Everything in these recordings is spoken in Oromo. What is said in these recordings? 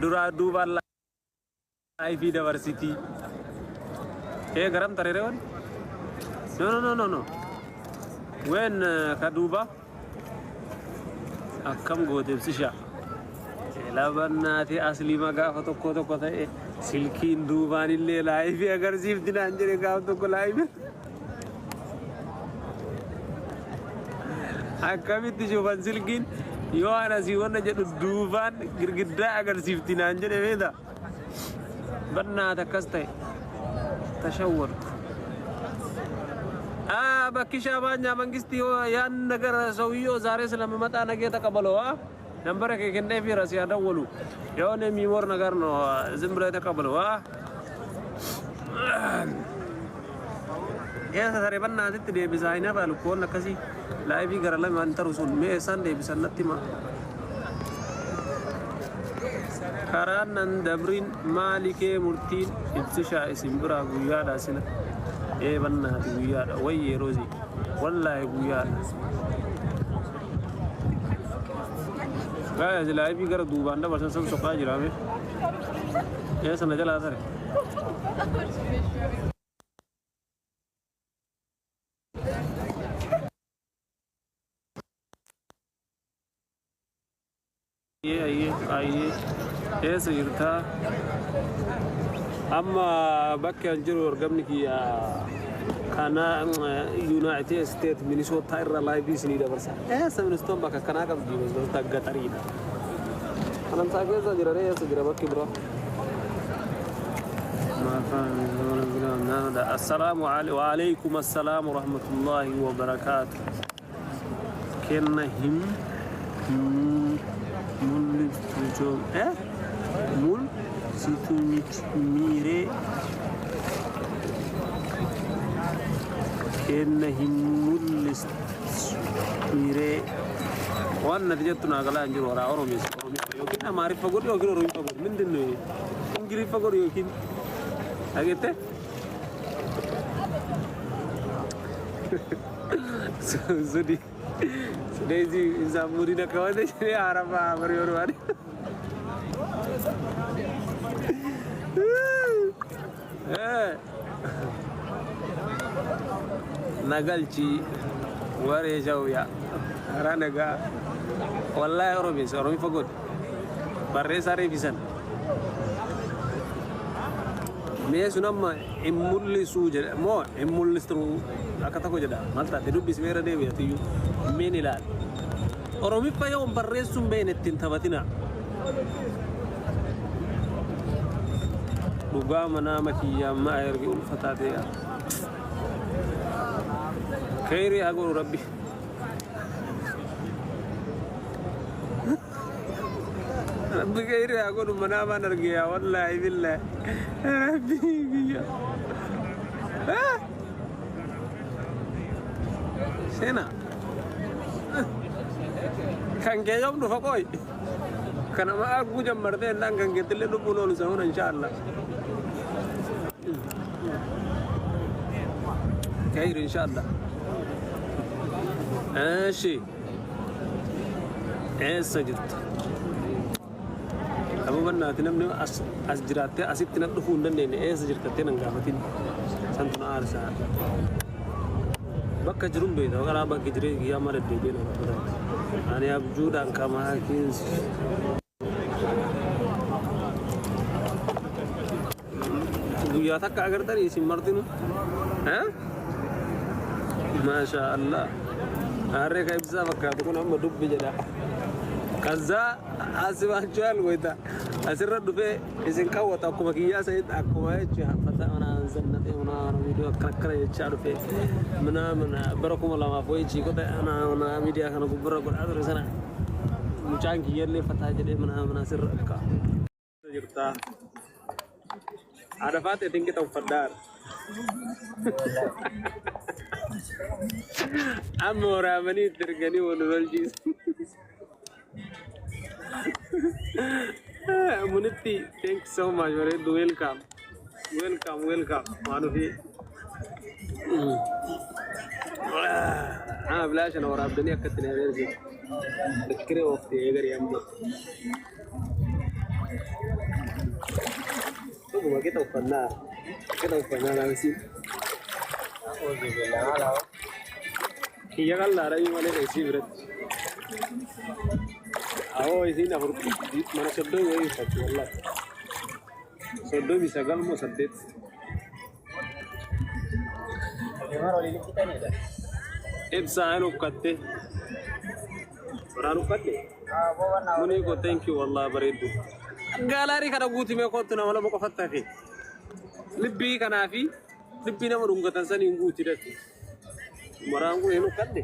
Duraa duubaan laayifii dabarsiti. Ee garam tarere wan? No no no no no. Ween ka duuba akkam goote ibsisha. Labannaati asliima gaafa tokko tokko ta'e silkiin duubaan illee laayifii agarsiifti naan jedhe gaafa tokko laayifii. Akkamitti shufan silkiin yoo ana asii wanna jedhu duubaan girgiddaa agarsiifti naan jedhe beekta. Bannaata akkas ta'e tashawwartu. Bakki shaabaanyaa mangisti ያን ነገር ሰውዬው ዛሬ ስለምመጣ ነገ ተቀበለው። ነምበረ ከከነ ፊራ ሲያደወሉ የሆነ የሚሞር ነገር ነው። ዝም ብለህ ተቀበለው። Eessa saree bannaatitti deebisaa hin hafa lukkoon akkasii laayivii gara lamaan taru sun mee eessaan deebisan natti hima. Karaan nan dabriin maali kee murtiin ibsishaa isin biraa guyyaadha sila. Ee bannaati guyyaadha wayyi yeroosi wallaahi guyyaadha. Gaaya laayivii gara duubaan dabarsan san soqaa jiraame. Eessa na jalaa tare. Ayyee ayyee ayyee eessa jirtaa? Amma bakki an jiru argamni kiyya kana United States Minnesota irra laayivii isinii dabarsa. Eessa Minnesota bakka akkanaa qabdi Minnesota gaxariidha. Anamsaa keessa jira ree eessa jira bakki biraa? Assalaamu alaikum assalaam wa rahmatullahi wa barakaatu. Kenna him mul'istu mul situ miiree kenna hin mul'istu miiree waan nati jettu naa galaa hin jiru waraa Oromees Oromiffa yookiin Amaariffa godhu yookiin Oromiffa godhu mindin ነው Ingiliffa godhu yookiin dhageette sudi Daisy sammuudin akka wanta jedhee haarafa barii barbaade. Nagalchi waree shawyaa karaa nagaa wallaahi Oromees Oromiffa godhu barreessaa reefisan. Mee sun amma hin mul'isuu jedha moo hin mul'istuu akka tokko jedha maal taate dubbisi meera deebi'atiyyuu meen ilaali. Oromiffa yoo barreessuun beekne ittiin taphatina. Dhugaa manaa makiyyaa ma'a ergi ulfataa ta'e. Kheyrii haa godhu rabbi. Rabbi kheyrii haa godhu manaa maan arge yaa wallaahi billaahi. Rabbi kiyya. Seenaa. Kan kee yoom dhufa qooy? Kana ma arguu jammartee jennaan kan keettillee dhufuun oolu isa huna insha Allah. Kheyri insha Allah. Eeshi. Eessa jirta? Aboo bannaati namni as as jiraattee asitti na dhufuu hin dandeenye eessa jirta jettee nan gaafatin. Santu na aarsaa. Bakka jirun beekta karaa bakki jireenya kiyyaa amma deddeebi'ee na gaafatan. Ani abjuudhaan kamaa kiinsi. Guyyaa takka agartanii isin martinu. Eh? Maashaa Allah. Harree ka ibsaa fakkaatu kun amma dubbi jedha. Kazzaa asibaachuu goita. Asirra dhufee isin qawwata akkuma kiyyaa sa'itti akkuma jechuun fata manaan zannatee manaan viidiyoo akkana akkana jechaa dhufee manaa bara 2000 wayii chiikota manaa miidiyaa kana gubbarra godhaa ture sana mucaan kiyyallee fataa jedhee manaa manaa sirra akka jirtaa. Haadha faatee tinqita uffadhaa. Amma waraabanii itti erganii wal lolchiisu. Munitti thank you so much bareeddu welcome. Welcome welcome waan ofii. Ah bilaasha na waraabdanii akka itti na ergitu. Dikkiree oofti eegarii amma. Dhuguma qixa uffannaa. Qixa uffannaa naamsi. Kiyya qal'aadha iyyuu malee isii biratti. Awoo isiin afur mana 30 wayii uffatti wallaahi. 39 moo 8. Ibsaa hin uffatte. Biraan uffadhe. Munii koo, thank you wallah, bareeddu. Gallery kana guutimee kootu nama lama qofatti hafe. Libbii kanaa fi libbii nama dhungatan saniin guuti datti. Maraan kun hin uffadhe.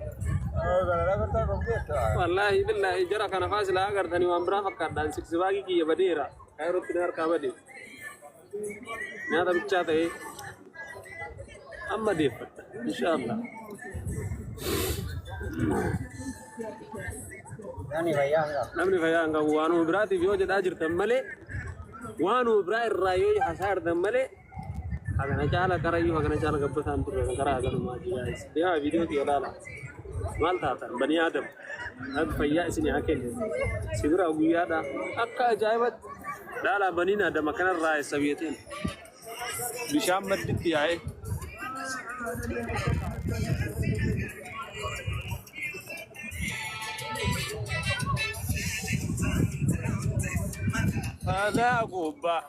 Wallaahi billaahi, jara kana faa silaa agartanii waan biraa fakkaadhaan six pack kiyya badeera. Kaayirootti na harkaa bade. Nyaata bichaa ta'ee amma deeffadha. Inshaallah. Namni fayyaa hin qabu. Waanuma biraatiif yoo jedhaa jirtan malee, waanuma biraa irraa yoo hasaa jirtan malee, hagana caala qarayyuu hagana caala gabbataan turre karaa haganumaa jiraa. Deemaa viidiyoo kiyya ilaala. Maal taatan banii Aadam? Rabbi fayyaa isinii haa kennu. Si biraa guyyaadha. Akka ajaa'ibatti. Laalaa, baniin Aadam akkanarraa eessa biyyateen? Bishaan madditti yaa'ee. Faadaa gubbaa.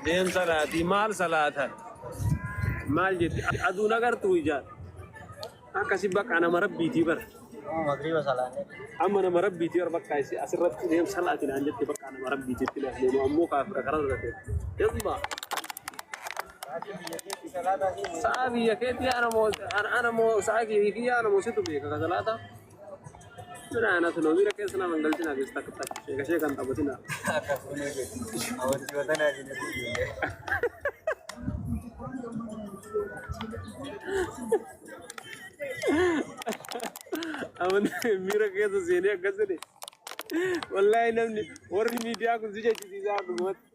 Deem salaatii, maal salaatan? Maal jetti? Aduun agartuu ijaan. Akkasi bakka nama rabbiitii bara. Magriba salaanne. Amma nama rabbiitii bara, bakka asirratti deem salaatii naan jette, bakka nama rabbiitiitti ilaalu ammoo kaafira karaa irra ta'e. Jazbaa. Sa'a biyya keetii ana moo, sa'a kiyya ana moo situ beeka ka salaata. Mira anatu no mira keessa nama hin galchina, keessa takka takka sheeka sheekan taphatina. Akka fuunee jedhu. Amantii watanaa jedhu. Amantii miira keessa seenee akkas jedhe. Wallaahi, namni warri miidiyaa kun si jechisiisaa dhugumatti.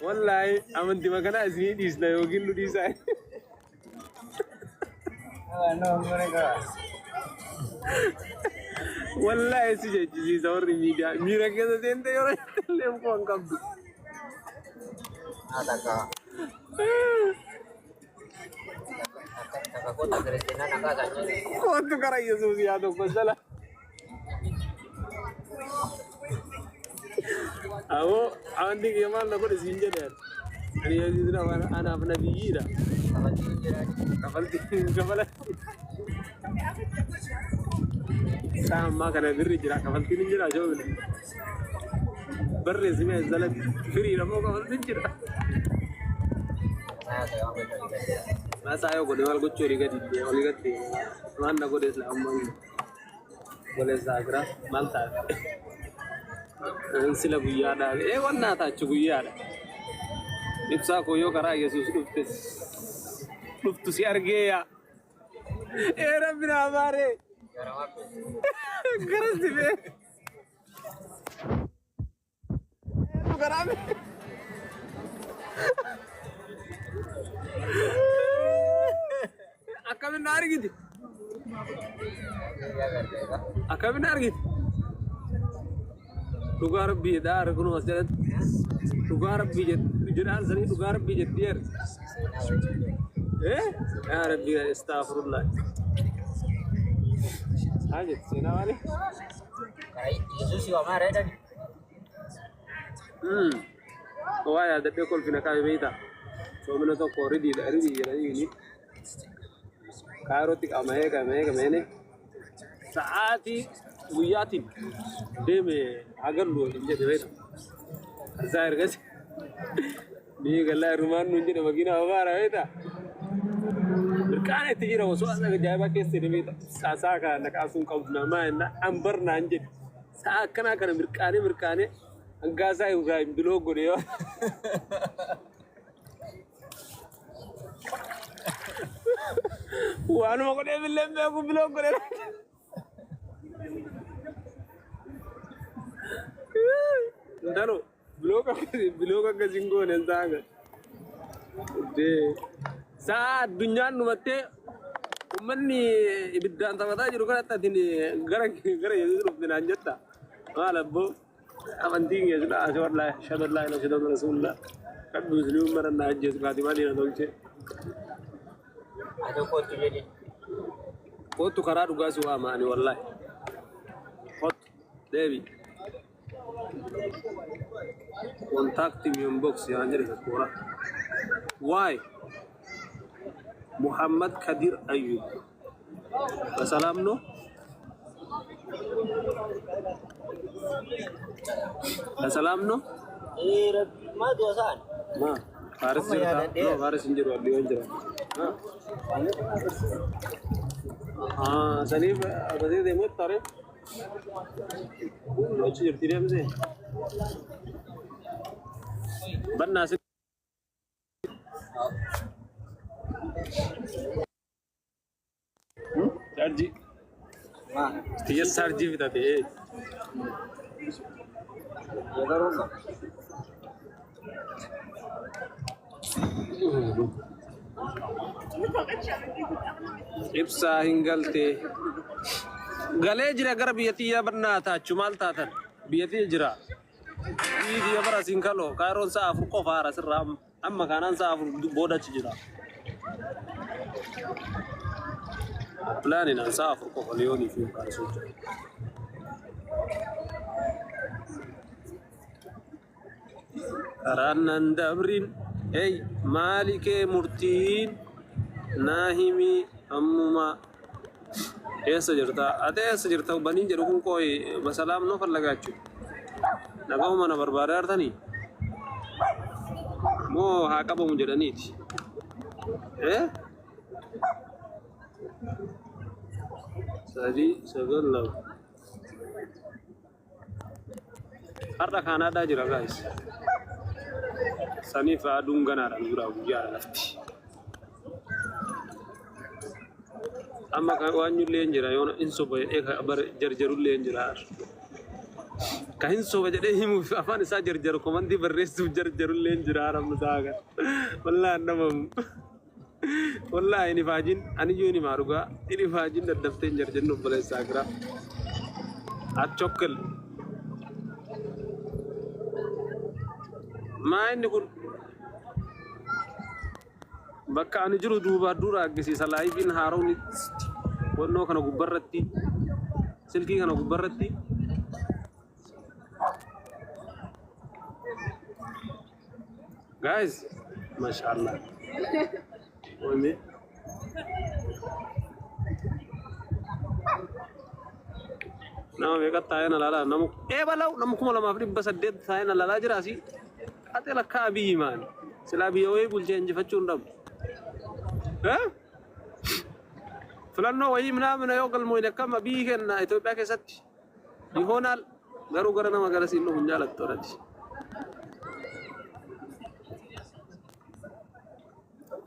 Wallaahi, amantii makanaa isinii dhiisna yookiin nu dhiisaa. Wallaahi, si jechisiisa warri miidiyaa. Miira keessa seente yeroo illee hin qabdu. Takka takka kota kiristiinaa nagaa kan Kootu gara Yesuus yaa tokko jala. Awoo, amantii kiyya maal na godhe siin jedhe. Ani Yesuus anaaf nabiyyiidha. Kafaltii kafala. Isaa ammaa kana birri jira, kafaltiin hin jira joobile. Barreessi mee jalatti, firiidha moo kafaltiin jira? Maasaa yoo godhe maal gochuu, olii gadi olii gadi maal na godhe isla ammaan goleessa agira maal ta'a? Sila guyyaadha. Ee, wannaa taachu guyyaadha. Ibsaa koo, yoo karaa Yesuus dhufte dhuftu si argee yaa. Ee, rabbi naa baaree. Garas dibee. Karaa Akkamin na argiti? Akkamin na argiti? Dhugaa rabbii jedhaa argunu as jalatti. Dhugaa rabbii jedhaan sanii, dhugaa rabbii jetti jeer. Eh? Yaa rabbii, astaghfirullah. Haa jetti seenaa maali? Yesuus waamaa reedani. Waa yaadadhee kolfina qabe beektaa? Soomina tokko ridiidha, ridii jedhanii kaayirootti qama'ee qama'ee qama'ee sa'aatii guyyaatiin deeme hagallu waliin jedhe beektaa? Isaa ergas ni gallaa hirmaan nuun jedhe, makiinaa ofaara beektaa? Mirqaana itti jira osoo as ajaa'ibaa keessa jedhe beektaa? Saasaa kana naqaasuun qabdu namaa jenna ambar naan jedhe. Sa'a akkanaa kana mirqaanee mirqaanee hangaasaa Ibrahim biloo godhe yoo. Waanuma godhee billee beeku biloo godhe. Intalo block akkasii hin goone sa'a. Sa'a addunyaan dhumattee uummanni ibiddaan taphataa jiru kanatti ati gara gara Yesuus dhufte naan jetta. Maal abboo? Amantiin keessuudha asii wallaahi ashhadu an laa ilaaha illallah ashhadu anna rasuulullah. Rabbi musliimummaa mara na ajjeesu kaatimaa diina tolchee. Atoo kottu jedhi. Kottu karaa dhugaa si waama ani wallaahi. Kottu deebi. Contact me on box yaan jedhe tokkoora. Why? Muhammad Kadir Ayyub. በሰላም ነው? በሰላም ነው? Ee rabbi maal du'a ማ ፋሪስ Amma jirta? yaadadhee. No, ፋሪስ hin jiru Abdii waan jira. Saniif abatee deemuu taare. Achi jirti deemsee. Bannaa si. Chaarjii. Maa Xiyya chaarjii bitate. garuu Ibsaa hin galtee. Galee jira gara biyya xiyyaa bannaa taachu maal taatan? Biyya xiyya jira. Biyyi xiyya bara siin kaloo kaayiroon sa'a 4 qofa haara sirraa amma kaanaan sa'a 4 booda achi jira. Pilaaninaan sa'a 4 qofa liyoonii fi kaasuu jira. Karaan nan dabrin ey maali kee murtiin naa himi ammuma eessa jirta? Ate eessa jirta? Baniin jedhu kun qooyi basalaam noo fallagaachuu. Nagahuma na barbaadaa jirtanii? Moo haa qabamu jedhaniiti? Eh? 3 9 2. Har'a Kaanaadaa jira guys. Saniif aduun ganaadhaan dura guyyaadha lafti. Amma kan waanyullee hin jira yoona hin soba jedhee bar jarjarullee hin jira. Ka hin soba jedhee himuuf afaan isaa jarjaru komandii barreessuuf jarjarullee hin jira haramnu isaa kan. Wallaahi namamu. Wallaahi hin ifaajin aniyyuu hin himaa dhugaa hin ifaajin daddaftee hin jarjarnu obboleessaa biraa. Achokkil. Maa inni kun bakka ani jiru duubaa dura argisiisa laayiviin haaromni wannoo kana gubbarratti silkii kana gubbarratti guys mashallah Oye. Nama meeqa taa'ee na laalaa nama eebalaw nama 2800 taa'ee na laalaa jira asii ate lakkaa Abiyyi maali silaa biyya wayii bulchee injifachuu hin dhabu. Filannoo wayii ምናምን yoo galmoyne akkam Abiyyi kenna Itoophiyaa keessatti ይሆናል garuu gara nama gara siin dhufu hin jaalattu alati.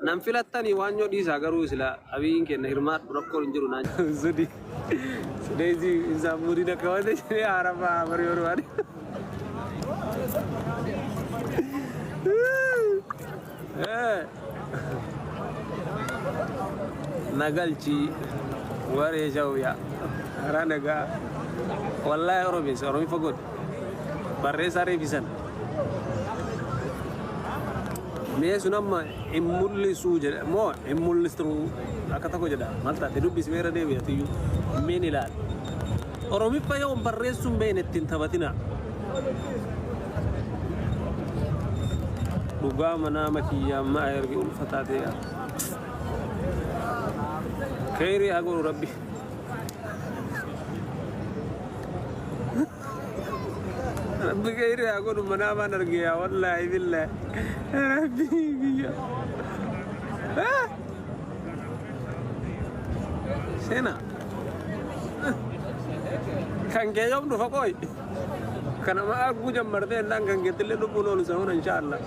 Nan filattanii waanyoo dhiisaa garuu sila Abiyyiin kenna hirmaadhu rakkoon hin jiru naan. Sudi ስለዚህ ኢንሳን ሙዲን akkawate jedhee haaramaa barii barbaade. Nagalchi waree shawya karaa nagaa wallaahi oromeessa oromi fagoodha barreessaa reefisan mee sun amma hin mul'isuu jedha moo hin mul'istuu akka tokko jedha maal taate dubbisi meera deebi'atiyyuu meen ilaal oromiffa yoo barreessuun beekne ittiin taphatina dhugaa manaa makiyyaa amma ergi ulfataa ta'e kheyrii haa godhu rabbi rabbi kheyrii haa godhu manaa maan arge yaa wallaahi billaahi rabbi biyya seena kan kee yoom dhufa qoy kanama arguu jammartee ennaan kan keettillee dhufuun oolu sahuna insha Allah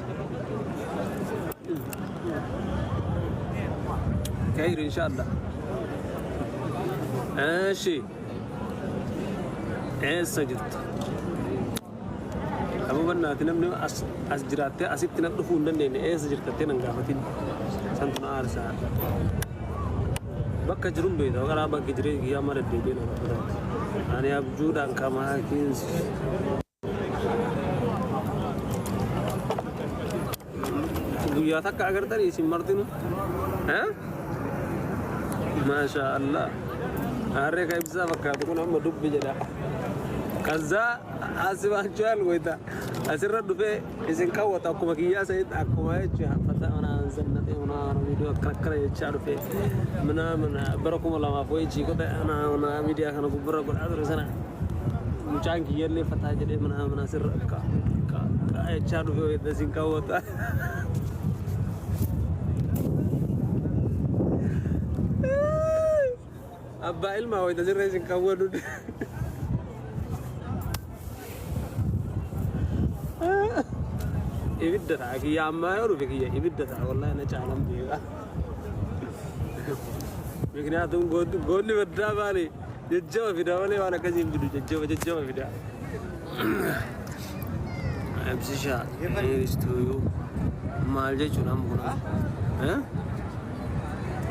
kheyr insha Allah እሺ eessa jirta Abu bannaati namni as jiraattee asitti na dhufuu hin dandeenye eessa jirtattee nan gaafatin santu na aarsaa bakka jiruun beekta karaa bakki jiree guyyaa mara deddeebi'ee na gaafatan ani abjuudhaan kamaa kiinsi Guyyaa takka agartanii isin martinu. Maashaa Allah. Harree ka ibsaa fakkaatu kun amma dubbi jedha. Kazaa asibaachuu goita asirra dhufee isin qawwata akkuma kiyyaa sa'itti akkuma jechuudha fata manaan zannatee manaan viidiyoo akkana akkana jechaa dhufee mana bara 2000 wayii chiikota mana miidiyaa kana gubbarra godhaa ture sana mucaan kiyyallee fataa jedhee mana mana asirra akka jechaa dhufee wayita isin qawwata. Abbaa ilmaa wayita sirra isin qawwatu. Ibidda ta'a kiyya ammaa yoo dhufe kiyya ibidda ta'a wallahi na caalan beeka. Mikniyaatum goonni baddaa maali jajjaba fida malee waan akkasii hin fidu jajjaba jajjaba fida. Ibsisha heeristuuyuu maal jechuun amma kun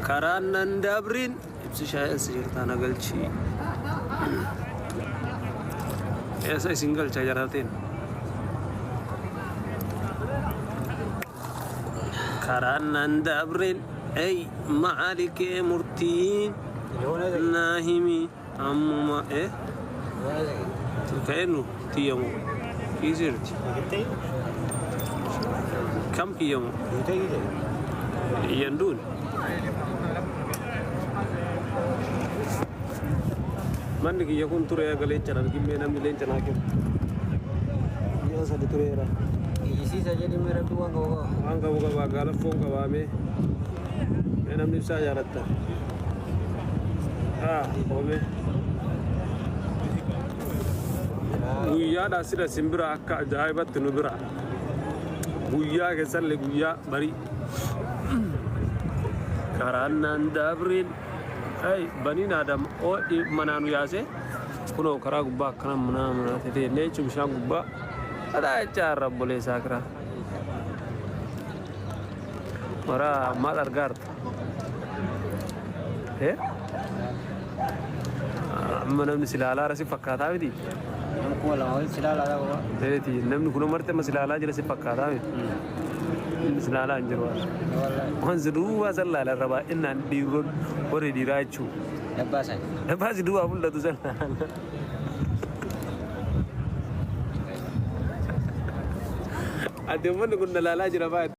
karaan nan dabriin ibsishaa eessa jirtaa na galchii. Eessa isin galcha jarateen? Karaan nan dabreen ey maali kee murtiin naa himi ammuma eh ka eenyu tiyyamu kiisirti kam kiyyamu yanduun Manni kiyya kun turee haga leenca argimmee namni leenca naa kennu. Guyyaa sadi tureera. Iyyisiisa jedhi mee rabbi waan qabu qaba. Waan qabu qabaa gaala foon qabaamee. Mee namni ibsaa jaalatta. Ah, oomee. Guyyaadhaa sila simbira akka ajaa'ibatti nu bira. Guyyaa keessallee guyyaa barii. Karaan naan dabriin Ay, baniin Aadam oo manaa nu yaasee kunoo karaa gubbaa akkana manaa manaa teteennee jechuun bishaan gubbaa dhadhaa jechaa irra obboleessaa kiraa. Waraa maal argaarta? Eh? Amma namni si ilaalaa jira si fakkaataa miti? Nama 2000 walitti si ilaalaa qaba. Eeti namni kun marti amma si ilaalaa jira si fakkaataa miti? Inni si ilaalaa hin jiru. Wallahi. Waan si duwwaa san laala irra baay'inaan dhiirron warri dhiiraa jechuu. Dabbaa san. Dabbaa si duwwaa mul'atu san laala. Ati uummanni kun na laalaa jira baay'ee.